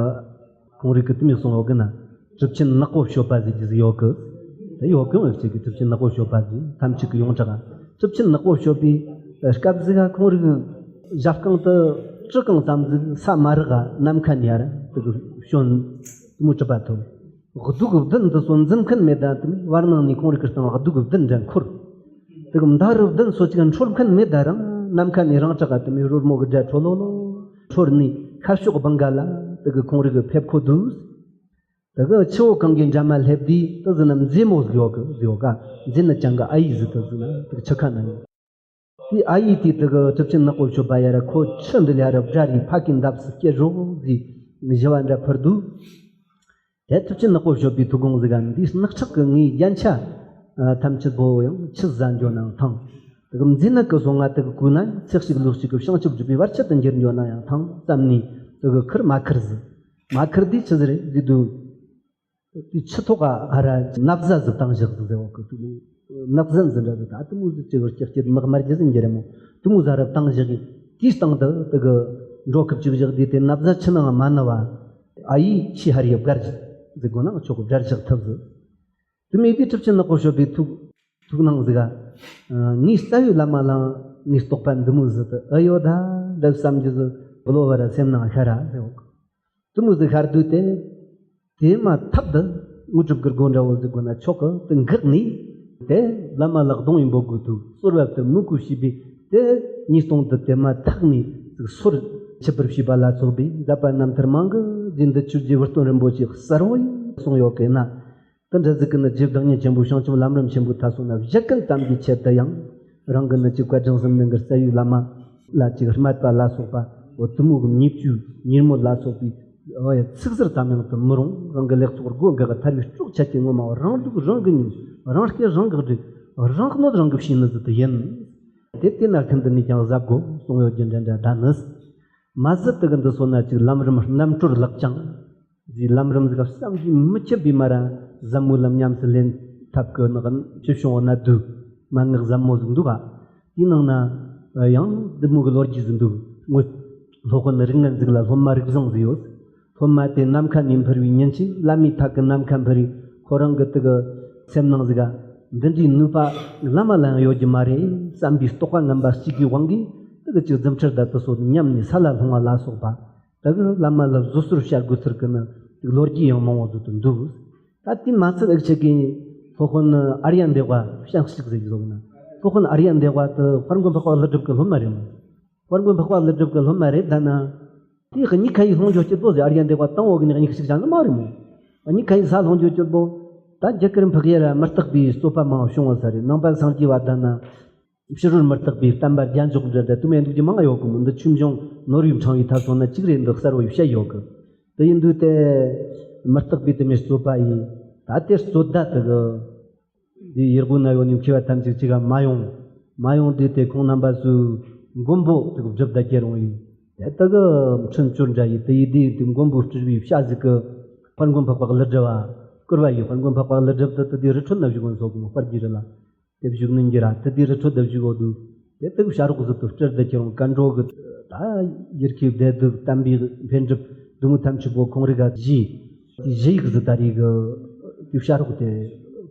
ཁོང་རིགས་ཀྱི་དུ་མི་གསུང་ཡོད་གི་ན། གྲུབ་ཆེན་ནག་པོ་སྤྱོད་པ་ཟེར་རྒྱུ་ཟིག་ཡོད་གི། དེ་ཡོད་གི་འོན་ཅིག་གི་གྲུབ་ཆེན་ནག་པོ་སྤྱོད་པ་ཟེར་ཐམས་ཅད་ཀྱི་ཡོངས་གྲགས། གྲུབ་ཆེན་ནག་པོ་སྤྱོད་པའི་སྐབས་ཟིག་ག་ཁོང་རིགས་ཞབས་རྐང་དུ་གྲི་གང་ཙམ་ཟིག་ས་མ་རག་ག་ནམ་མཁའ་ནས་ཡར་དེ་གི་བྱོན་དུ་མོ་གྲུབ་པ་ཐོབ། གདུགས་བདུན་དུ་སོ་འཛིན་མཁན་མེད་ད་དུ་མོ་བར་སྣང་ནས་ཁོང་རིགས་ཀྱི་སྟེང་གདུགས་བདུན་འདྲ་འཁོར། དེ་གི་མདའ་རུ་བདུན་སོ་ཅིག་འཕྲོད་མཁན་མེད་ད་རང་ནམ་མཁའ་ནས་རང་ཅག་ག་དུ་མོ་རོལ་མོ་གི་སྒྲ་འཕྲོ་ལོ་ལོ་འཕྲོད་ནས་ཁ་ཕྱོགས་བང་ག་ལ་དེ་གི་ཁོང་རིགས་ཀྱི་ཕེབས་ཁོ་འདུག། དེ་གི་ཆུ་བོ་གངྒཱའི་འགྲམ་མ་སླེབས་དུས་དེ་ཟིན་ན་མཛེས་མོ་ཟིག་ཡོད་གི་ཟིག་ཡོད་ག། མཛེས་ནི་ཅང་གི་ཨ་ཡིག་ཟིག་དེ་ཟིན་ན་དེ་གི་ཆུ་ཁ་ན་ཡོད། དེ་ཨ་ཡིག་དེ་དེ་གི་གྲུབ་ཆེན་ནག་པོ་སྤྱོད་པ་ཡར་ཁོ་ཆུ་འདི་ལ་ཡར་བསྒྲལ་རེ་ཕ་གི་འདབས་སུ་སྐྱེལ་རོགས་ཟིག་ཞུ་བ་འདྲ་ཕུལ་འདུག། དེ་གྲུབ་ཆེན་ནག་པོ་སྤྱོད་པའི་ཐུགས་དགོངས་ཟིག་ག་འདིས་ནག་ཁྲག་གི་ངའི་རྒྱན་ཆ་ཐམས་ཅད་པོ་ཡང་ཆུ་ཟ་འགྱོ་ནའང་ཐང་། དེ་གི་མཛེས་ནད་ཀྱི་སོ་ང་དེ་གི་བཀོལ་ན་ཚེ་གཅིག་ལུས་གཅིག་གི་བྱང་ཆུབ་སྒྲུབ་པའི་བར་ཆད་དུ་འགྱུར་འགྱོ་ནའང་ཐང་བསམ་ནས་དེ་གི་ཁུར་མ་ཁུར་ཟིག། མ་ཁུར་དུས་ཆི་ཟིག་རེད་ཟེར་དུས། དེ་ཆུ་ཐོག་ག་ཨ་ར་ན་བཟའ་ཟིག་བཏང་བཞག་ཟིག་ཟེར་བ་གི་དུ་ན་བཟན་ཟིག་འདྲ་ཟིག་ད་དུ་མོ་ཟིག་ཅི་བར་ཀྱག་ཀྱི་མག་དམར་རྒྱུ་ཟིག་འགྱུར་མོ། དུ་མོ་ཟ་ར་བཏང་བཞག་གི། དེའི་སྟེང་དུ་དེ་གི་འགྲོ་སྐབས་ཅིག་བཞག་དུས་དེ་ན་བཟའ་ཆུ་ནང་མ་ན་བ། ཨ་ཡིག་ཆི་ཧར་ཡབ་སྒར་ཟིག་དགོ་ན་ཆོག་གི་སྒྲར་བཞག་ཐུབ་ཟིག། དུ་མོ་དེ་གྲུབ་ཆེན་ནག་པོ་སྤྱོད་པའི་ཐུགས་ཐུགས་སྣང་ཟིག་ག། ངའི་རྩ་བའི་བླ་མ་ལ་ངའི་རྟོགས་པ་འདི་མོ་ཟིག་ཏུ་ཨེ་ཡོད་ད་འདྲ་བསམ་རྒྱུ་ཟིག་བློ་བ་ར་སེམས་ནང་ཤར་ར་ཟེར་བ་གི། དུ་མོ་ཟིག་ཤར་དུས་དེ། དེ་མ་ཐག་ཏུ་དངོས་གྲུབ་ཀྱི་སྒོ་འདྲ་བོ་ཟིག་དགོ་ན་ཆོག་གི་དེ་འགག་ནས། དེ་བླ་མ་ལ་གདུང་བའི་འབོད་སྐུལ་དུ་གསོལ་བ་དུ་མོས་གུས་བྱས་པས་དེ་ཉིས་སྟོང་དུ་དེ་མ་ཐག་ནས་ཟིག་སོར་ཆུད་པར་བྱས་པ་ལ་སོགས་པའི་མཛད་པ་རྣམ་ཐར་མང་གི་རྗེས་འདི་ཆོས་རྗེ་དབུ་སྟོན་རིན་པོ་ཆེ་གསལ་བོ་ཡིས་གསུངས་ཡོད་གི་ན། དེ་འདྲ་ཟིག་གི་ནི་རྗེ་བདག་ཉིད་ཆེན་པོའི་བྱང་ཆུབ་ལམ་རིམ་ཆེན་པོའི་མཐའ་སོགས་ན་བཞེད་མཁན་ཙམ་གྱི་ཆེད་དུ་ཡང་། རང་གི་ནི་ཅིག་བཀའ་དྲིན་གསུམ་ལྡན་གྱི་རྩ་བའི་བླ་མ་ལ་ཅིག་སྨད་པ་ལ་སོགས་པ་འོ་དུ་མོ་གི་ཉེས་སྤྱོད་ཉེས་མོལ་ལ་སོགས་པའི་འོ་ཡ་ཚིག་ཟུར་ཙམ་ཡང་དུ་མི་རུང་། རང་གི་ལེགས་ཚོགས་སྒོ་འགག་གི་ཐར་བའི་སྲོག་ཆད་ཀྱི་ངོ་མ་རང་སྡུག་རང་གིས་ཉོས། རང་སྐྱེ་རང་གིས་སྒྲིག། རང་གནོད་རང་གིས་བྱས་ནི་ཟིག་དེ་ཡིན། དེ་དེ་ན་ཁུན་དུ་ནས་ཀྱང་གཟབ་དགོ་གསུང་ཡོད་རྒྱུ་འདྲ་འདྲ་ད་ནི། མ་ཟད་དེ་གི་འདི་སོ་ན་ཅིག་ལམ་རིམ་རྣམ་གྲོལ་ལག་ཅང་། ཟིག་ལམ་རིམ་ཟིག་བསམ་གྱིས་མི་ཁྱབ་པའི་མ་ར་ཟབ་མོ་ལ་ཉམས་སུ་ལེན་ཐབས་ཀྱི་ནག་ཅི་བྱུང་བ་ན་དུ་མན་ངག་ཟབ་མོ་ཟིག་འདུག་ག། དེའི་ནང་ན་ཡང་འདི་མོ་གི་ལོ་རྒྱུས་ཟིག་འདུག། ངོ་སློབ་དཔོན་རིགས་ངན་ཟིག་ལ་སློབ་མ་རིགས་བཟང་ཟིག་ཡོད། སློབ་མ་དེ་ནམ་མཁའ་ནས་འཕུར་བའི་ཉིན་ཞིག་བླ་མའི་ཐད་ཀྱི་ནམ་མཁའ་འཕུར་རེ་ཁོ་རང་གི་དེ་གི་སེམས་ནང་ཟིག་ག། འདི་འདྲའི་ནུས་པ་བླ་མ་ལ་ཡང་ཡོད་རྒྱུ་མ་རེད་བསམ་པའི་རྟོག་པ་ངན་པ་གཅིག་གི་དབང་གིས་དེ་གི་ཅིག་རྫུ་འཕྲུལ་དང་དེ་སོགས་ཉམས་ནས་ས་ལ་ལྷུང་བ་ལ་སོགས་པ། ད་གི་བླ་མ་ལ་བཟོད་གསོལ་བྱ་དགོས་ཚུལ་གི་ནི་ལོ་རྒྱུས་ཡང་མང་བོ་ཟིག་ཏུ་འདུག། ད་དེ་མ་ཚད་ཨེ་ཆེ་གི་སློབ་དཔོན་ཨརྱ་དེ་ཝ་བྱང་ཞིག་ཟེར་གི་ཟོག་ན། སློབ་དཔོན་ཨརྱ་དེ་ཝ་དེ་དཔལ་མགོན་འཕགས་པ་ཀླུ་སྒྲུབ་ཀྱི་སློབ་མ་རེད་མོ། དཔལ་མགོན་འཕགས་པ་ཀླུ་སྒྲུབ་ཀྱི་སློབ་མ་རེད་ད་ན། དེ་གཉིས་ཀ་ཡི་ལྷུང་འཇོག་སྐྱིད་པོ་ཟེར། ཨཱརྱ་དེ་བ་དང་འོག་གི་ནི་གཉིས་ཤིག་བྱ་ནི་མ་རེད་མོ། གཉིས་ཀ་ཡི་ས་ལྷུང་འཇོག་སྐྱིད་པོ། ད་རྒྱ་གར་འཕགས་ཡུལ་ལ་མུ་སྟེགས་པའི་རྩོད་པ་མང་བ་བྱུང་བ་ས་རེད། ནང་པ་སངས་རྒྱས་པ་དང་ན། ཕྱི་རོལ་མུ་སྟེགས་པའི་བསྟན་པ་རྒྱ་འཇོག་འདྲ་འདྲ་དུ་མེད་འདུག་རྒྱུ་མང་ཡོད་གི་མོ། འདི་ཆོས་འབྱུང་ནོར་བུའི་འཕྲེང་བའི་ཐད་སོང་ན་གཅིག་རེད། འདི་གསར་བ་ཡི་བཤད་ཡོད་གི། དེ་ཡིན་དུས་དེ་མུ་སྟེགས་པའི་དུ་མའི་རྩོད་པ་ཡིན། ད་དེ་རྩོད་ཟླ་དེ་གི་འདི་ཡེ་སྒོ་ན་ཡོད་ནི་མཁས་པ་ཐམས་ཅད་ཅིག་ག་མ་ཡོང་། མ་ཡོང་དུས་དེ་ཁོང་རྣམ་པ་ཚོས་མགོན་པོ་དེ་གི་བསྒྲུབ་ད་ཁྱེར་ཡོང་ཡིན། དེ་དེ་གི་འཕྲིན་བཅོལ་འདྲ་ཡིན། དེ་ཡི་དེ་དེ་མགོན་པོ་སྤྲུལ་བའི་བྱ་ཟིག་གི་དཔལ་མགོན་འཕགས་པ་ཀླུ་སྒྲུབ་བ་བསྐུར་བ་ཡིན། དཔལ་མགོན་འཕགས་པ་ཀླུ་སྒྲུབ་དེ་དེ་དེ་རི་ཁྲོད་ན་བཞུགས་ཡོད་ཚོ་གི་མོ། དཔལ་གྱི་རི་ལ། དེ་བཞུགས་ནི་འགྱུར་ར་དེ་དེ་རི་ཁྲོད་དུ་བཞུགས་ཡོད་དུས། དེ་དག་བྱ་རོག་ཟིག་ཏུ་སྤྲུལ་དུ་ཁྱེར་འོང་། མཁའ་འགྲོ་གི་ད་ཡུལ་གྱི་བདེ་སྡུག་དམ་པའི་འཕེལ་འགྲིབ་འདི་མོ་ཐམས་ཅད་པོ་ཁོང་རིག་ག་བཞི། དེ་བཞི་ཡིག་ཟིག་ད་རིག་གི་དེ་བྱ་རོག་དེ་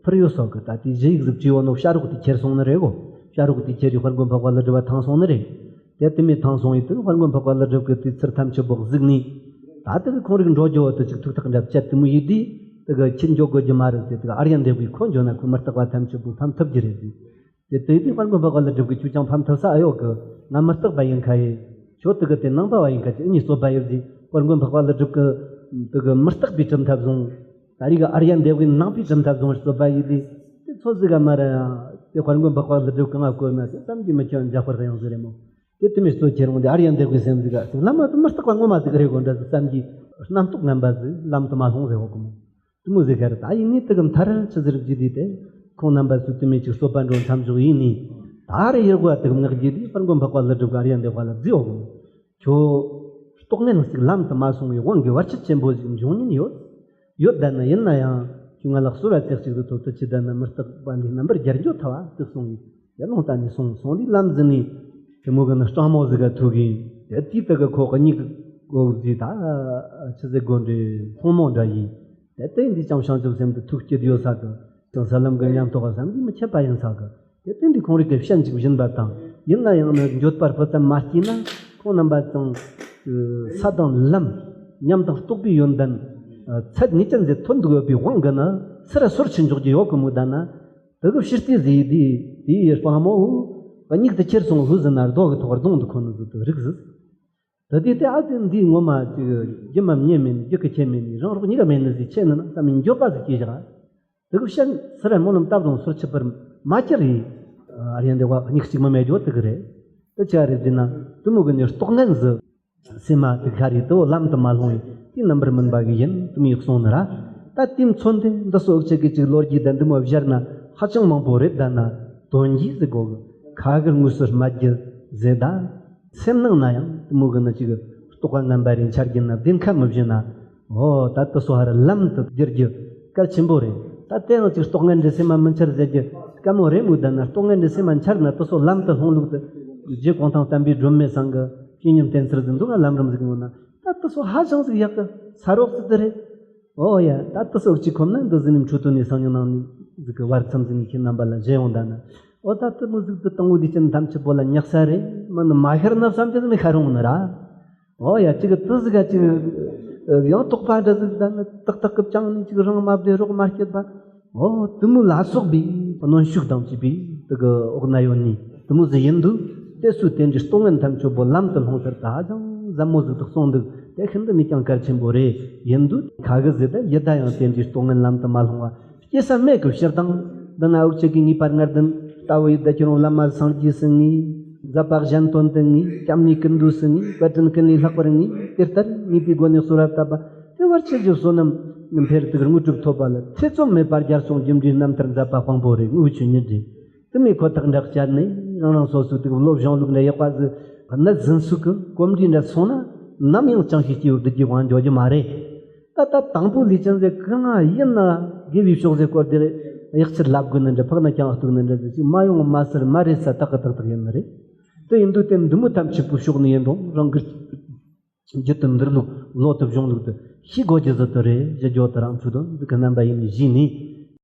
ཕུར་ཡོད་སོགས་གི། ད་དེ་བཞི་ཡིག་ཟིག་བྲིས་ཡོད་ནོ་བྱ་རོག་དེ་ཁྱེར་སོང་ནི་རེད་གོ། བྱ་རོག་དེ་ཁྱེར་རི་དཔལ་མགོན་འཕགས་པ་ཀླུ་སྒྲུབ་བ་ཐང་སོང་ནི་རེད། དེ་དེ་མོ་ཐང་སོང་ཡི་དུས་དཔལ་མགོན་འཕགས་པ་ཀླུ་སྒྲུབ་གི་དེ་ཚུར་ཐམས་ཅད་པོ་གཟིགས་ནི། ད་དེ་གི་ཁོང་རིག་འགྲོ་རྒྱུ་བོ་དེ་ཅིག་ཐུག་ཐག་འདྲ་བཅད་དེ་མོ་ཡིན་དུས། དེ་གི་ཁྱེད་འགྱོ་དགོས་རྒྱུ་མ་རེད། དེ་དེ་གི་ཨཱརྱ་དེ་བའི་ཁོ་འགྱོ་ན་ཁོ་མུ་སྟེགས་པ་ཐམས་ཅད་པོ་ཕམ་ཐུབ་རྒྱུ་རེད་དེ། དེ་དེ་དུས་དཔལ་མགོན་འཕགས་པ་ཀླུ་སྒྲུབ་ཀྱིས་ཁྱོད་ཅང་ཕམ་ཐུབ་ས་ཨེ་ཡོད་གི། ང་མུ་སྟེགས་པ་ཡིན་ཁ་ཡེ། ཁྱོད་དེ་གི་དེ་ནང་པ་བ་ཡིན་ཁ་ཅིག་གཉིས་རྩོད་པ་ཡོད་ཟིག། དཔལ་མགོན་འཕགས་པ་ཀླུ་སྒྲུབ་ཀྱིས་དེ་གི་མུ་སྟེགས་པའི་གྲུབ་མཐའ་བཟུང་། ད་རེས་གི་ཨཱརྱ་དེ་བའི་ནང་པའི་གྲུབ་མཐའ་བཟུང་རྩོད་པ་ཡིན་དུས། དེ་ཚོ་ཟིག་ག་མ་ར་དེ་དཔལ་མགོན་འཕགས་པ་ཀླུ་སྒྲུབ་གི་ང་བསྐོར་ན་དེ་བསམ་གྱིས་མི་ཁྱབ་འཇའ་ཧོར་གཡང་ཟིག་རེད་མོ། དེ་དུ་མའི་རྩོད་ཁྱེར་འོང་དེ་ཨཱརྱ་དེ་བའི་སེམས་ཟིག་ག་བླ་མ་དེ་མུ་སྟེགས་པ་ངོ་མ་ཟིག་རེད་གོ་འདྲ་ཟིག་བསམ་གྱིས་རྣམ་རྟོག་ངན་པ་ཟིག་ལམ་དུ་མ་ལྷུང་ཟེར་གོ་གི་མོ། དེ་མོ་ཟིག་ག་རེད། ད་ཡིན་ནི་དེ་གི་མཐར་ཆི་ཟིག་རེད་བགྱིས་དུས་དེ། ཁོང་རྣམ་པ་ཚོས་དུ་མའི་ཅིག་རྩོད་པ་འགྲོ་མཚམས་འཇོག་ཡིན་ནི། ད་རེ་ཡེ་སྒོ་དེ་གི་ངག་བགྱིས་དུས་དཔལ་མགོན་འཕགས་པ་ཀླུ་སྒྲུབ་གི་ཨཱརྱ་དེ་བ་ལ་བརྫིས་འོ་གི་མོ། ཁྱོད་རྟོག་ངན་ཟིག་ལམ་དུ་མ་སོང་བའི་དབང་གིས་བར་ཆད་ཆེན་པོ་ཟིག་འབྱུང་ཉེན་ཡོད། ཡོད་ད་ན་ཡིན་ན་ཡང་ཁྱོད་ང་ལ་གསོལ་བ་ཚིག་གཅིག་ཏུ་ཐོབ་ཏུ་ཅི་ད་ན་མུ་སྟེགས་པ་འདི་རྣམ་པར་རྒྱལ་འགྱོ་ཐལ་བ་དེ་གསུངས་ཡིན། ཡར་ལོང་ལྟ་ནས་སོང་སོང་དུས་ལམ་ཟིན་ནས་དེ་མོ་གི་ནི་སྤྲང་མོ་ཟིག་ག་ཐུག་གིན་དེ་དུས་དེ་གི་ཁོ་གཉིས་ཀྱི་གོ་བརྫིས་ད་ཆི་ཟིག་དགོ་འདྲེ་ཕོང་མོ་འདྲ་ཡིན། དེ་དེ་འདི་ཅང་བྱང་ཆུབ་སེམས་དུ་ཐུགས་སྐྱིད་ཡོད་ས་གི་ཅང་ས་ལམ་གི་ཉམས་རྟོགས་བསམ་གྱིས་མི་ཁྱབ་པ་ཡིན་ས་གི། དེ་དེ་འདི་ཁོང་རིག་གི་ཞན་ཅིག་བཞིན་པ་དང་། ཡིན་ན་ཡང་ནི་འགྱོད་པ་སྤུ་ཙམ་མ་སྐྱེས་ན་ཁོང་རྣམ་པ་ཚང་ས་དང་ལམ་ཉམས་དང་རྟོགས་པའི་ཡོན་ཏན་ཚད་ངེས་ཅན་ཟིག་ཐོན་འདུག་ཡོད་པའི་དབང་གིས་ནི་སུ་ར་སོར་ཆུད་འཇོག་རྒྱུ་ཡོད་གི་མོ། ད་ན་དེ་གི་ཕྱིར་ལྟས་ཟིག་དེ་དེའི་སྤྲང་མོ་བོ་གཉིད་དུ་ཁྱེར་སོང་ལྷུ་ཟིན་ན་རྡོ་གི་ཐོག་རྡུང་དུ་ཁོ་ནི་ཟིག་ཏུ་རིག་ཟིག། དེ་དུས་དེ་ཨ་ཙི་འདིའི་ངོ་མ་ཅིག་རྒྱུ་མ་རྙེད་མེད་ནི་རྒྱུ་གི་ཁྱད་མེད་ནི་རང་རོགས་གཉིས་ཀ་མེད་ནི་ཟིག་ཆེ་ནི་ན་བསམ་ནས་འགྱོད་པ་ཟིག་སྐྱེས་བཞག། དེ་གི་ཕྱིར་སུ་ར་སྨོན་ལམ་བཏབ་རུང་སོར་ཆུད་པར་མ་གྱུར་རེ། ཨ་རེ་འདི་བ་གཉིས་གཅིག་མ་མེད་རྒྱུ་དེ་གི་རེད། དེ་ཆ་རེད་ཟེར་ན་དེ་མོ་གི་ནི་རྟོག་ངན་ཟིག་སེམས་མ་དེ་ག་རེ་དེ་བོ་ལམ་དུ་མ་ལྷུང་བའི་དེའི་རྣམ་པར་སྨིན་པ་གི་ཡིན་དུ་མི་གསུངས་ནི་ར། ད་དེ་མཚོན་ཏེ་འདི་སོགས་ཅིག་གི་ཅིག་ལོ་རྒྱུས་དང་འདི་མོ་སྦྱར་ན་ཧ་ཅང་མང་པོ་རེད། ད་ན་དོན་གྱིས་ཟེར་གོ་གི་ཁ་གི་དངོས་སུ་སྨྲ་རྒྱུ་ཟེར་ད། སེམས་ནང་ན་ཡང་དེ་མོ་གི་ནི་ཅིག་རྟོག་པ་ངན་པ་རེ་འཆར་རྒྱུ་ན་བདེན་ཁ་མི་བཞིན་ན། ཨོ་ད་དེ་སོ་ཧ་ར་ལམ་དུ་བསྒྱུར་རྒྱུ་གལ་ཆེན་པོ་རེད། ད་དེ་ཡང་ཅིག་རྟོག་ངན་འདྲེ་སེམས་མ་མི་འཆར་ཟེར་རྒྱུ་དཀའ་མོ་རེད་མོད། ད་ན་རྟོག་ངན་འདྲེ་སེམས་མ་འཆར་ན་དེ་སོ་ལམ་དུ་ལྷུང་ལུགས་དུ། རྗེ་གུང་ཐང་བསྟན་པའི་སྒྲོན་མེ་ཚང་གི་བཤེས་གཉེན་བསྟེན་ཚུལ་ཟིན་འདུག་ལམ་རིམ་ཟིག་ངོ་ན་ད་དེ་སོ་ཧ་ཅང་ཟིག་ཡག་གི་ས་རོགས་སུ་དེ་རེད། ཨོ་ཡ་ད་དེ་སོ་གཅིག་ཁོམ་ན་འདི་ཟིན་ནི་མཆོད་དོན་ནས་སང་ཉིན་གནངས་ཉིན་ཟིག་གི་བར་མཚམས་ཟིན་ནི་ཁྱེད་རྣམ་པ་ལ་བཞེས་ཡོང་ད་ན། ཨོ་ད་དེ་མོ་ཟིག་དེ་དང་བོ་ལུས་ཅན་ཐམས་ཅད་པོ་ལ་ཉག་ས་རེད། མ་ནི་མ་ཤར་ན་བསམ་གྱི་ནི་ཤར་ཡོང་ནི་ར། ཨོ་ཡ་ཅིག་དེ་ཟིག་ག་ཅིག་ཡང་དོགས་པ་འདྲ་ཟིག་ད་ནི་ཏག་ཏག་གི་བཅང་ནི་ཅིག་རང་མ་བདེ་རོགས་མ་སྐྱེད་པ། ཨོ་དེ་མོ་ལ་སོགས་པའི་གནོན་ཤུགས་དང་བཅས་པའི་དེ་གི་འོག་ན་ཡོད་ནི་དེ་མོ་ཟིག་ཡིན་དུས། དེ་སུ་དེ་འདྲའི་རྟོག་ངན་ཐམས་ཅད་པོ་ལམ་དུ་ལྷུང་ཚར་ད་ཧ་ཅང་ཟབ་མོ་ཟིག་ཏུ་གསུངས་འདུག། དེ་ཤིན་ཏུ་ནས་ཀྱང་གལ་ཆེན་པོ་རེད། ཡིན་དུས་ཁ་གི་ཟིག་ད་ཡི་ད་ཡང་དེ་འདྲའི་རྟོག་ངན་ལམ་དུ་མ་ལྷུང་བ། སྐྱེ་ས་མེད་གི་ཕྱིར་དང་། འདི་ན་འུ་ཅག་གི་ངེས་པར་ངར་ལྡན་ལྟ་བུ་ཡི་བདག་ཁྱེད་རང་བླ་མ་སངས་རྒྱས་སུ་ངེས། མཛད་པ་གཞན་དོན་དུ་ངེས། སྐྱབས་གནས་ཀུན་འདུས་སུ་ངེས། བཀའ་དྲིན་ཀུན་ལས་ལྷག་པར་ངེས། དེ་ལྟར་ངེས་པའི་སྒོ་ནས་གསོལ་བ་བཏབ་པ། དེ་བར་ཆད་ཀྱི་བསོད་ནམས་འཕེལ་དུས་དངོས་གྲུབ་ཐོབ་པ་ལ་ཐེ་ཚོམ་མེད་པར་རྒྱལ་སོང་སྒྱུ་འཕྲུལ་རྣམ་ཐར་མཛད་པ་དཔང་པོ་རེད། དངོས་ཆོས་ཉིད་རེད། དེ་མོ་ཁོ་ཐག་འདྲ་བཅད་ནས་རང་རང་སོ་སོའི་དུས་བློ་སྦྱོང་ལུགས་འདྲ་ཡག་པ་ཟིག་གནད་ཟིན་ཚུལ་གི་གོམས་འདྲིས་འདྲ་སོང་ན་ནམ་ཡང་ཅང་ཤེས་སྐྱེ་བོ་བདུད་ཀྱི་དབང་འཇོག་རྒྱུ་མ་རེད། ད་ལྟ་དང་པོ་ལུས་ཅན་ཟེར་གང་ཡིན་ན་དགེ་བའི་ཕྱོགས་ཟེར་སྐོར་དེར་གཡག་ཕྱིར་ལབ་དགོས་ནི་འདྲ་ཕག་ན་ཀྱང་གཏུག་ནི་འདྲ་ཟེར་ཅིག་མ་ཡོང་མ་ཟེར་མ་རེད་ས་ཏག་གི་ཏག་ཏག་ཡིན་ནི་རེད། དེ་ཡིན་དུས་དེ་འདི་མོ་ཐམས་ཅད་པོའི་ཕྱོགས་ནས་ཡིན་རུང་རང་གི་རྒྱུད་དུ་འདིར་ལུགས་བློ་དུ་སྦྱོང་ལུགས་དུ་ཤེས་དགོས་རྒྱུ་ཟིག་དུ་རེད། གཞི་རྒྱོ་དུ་རང་ཚུལ་དུ་འདི་གི་རྣམ་པ་ཡིན་ནི་གཞི་ནས།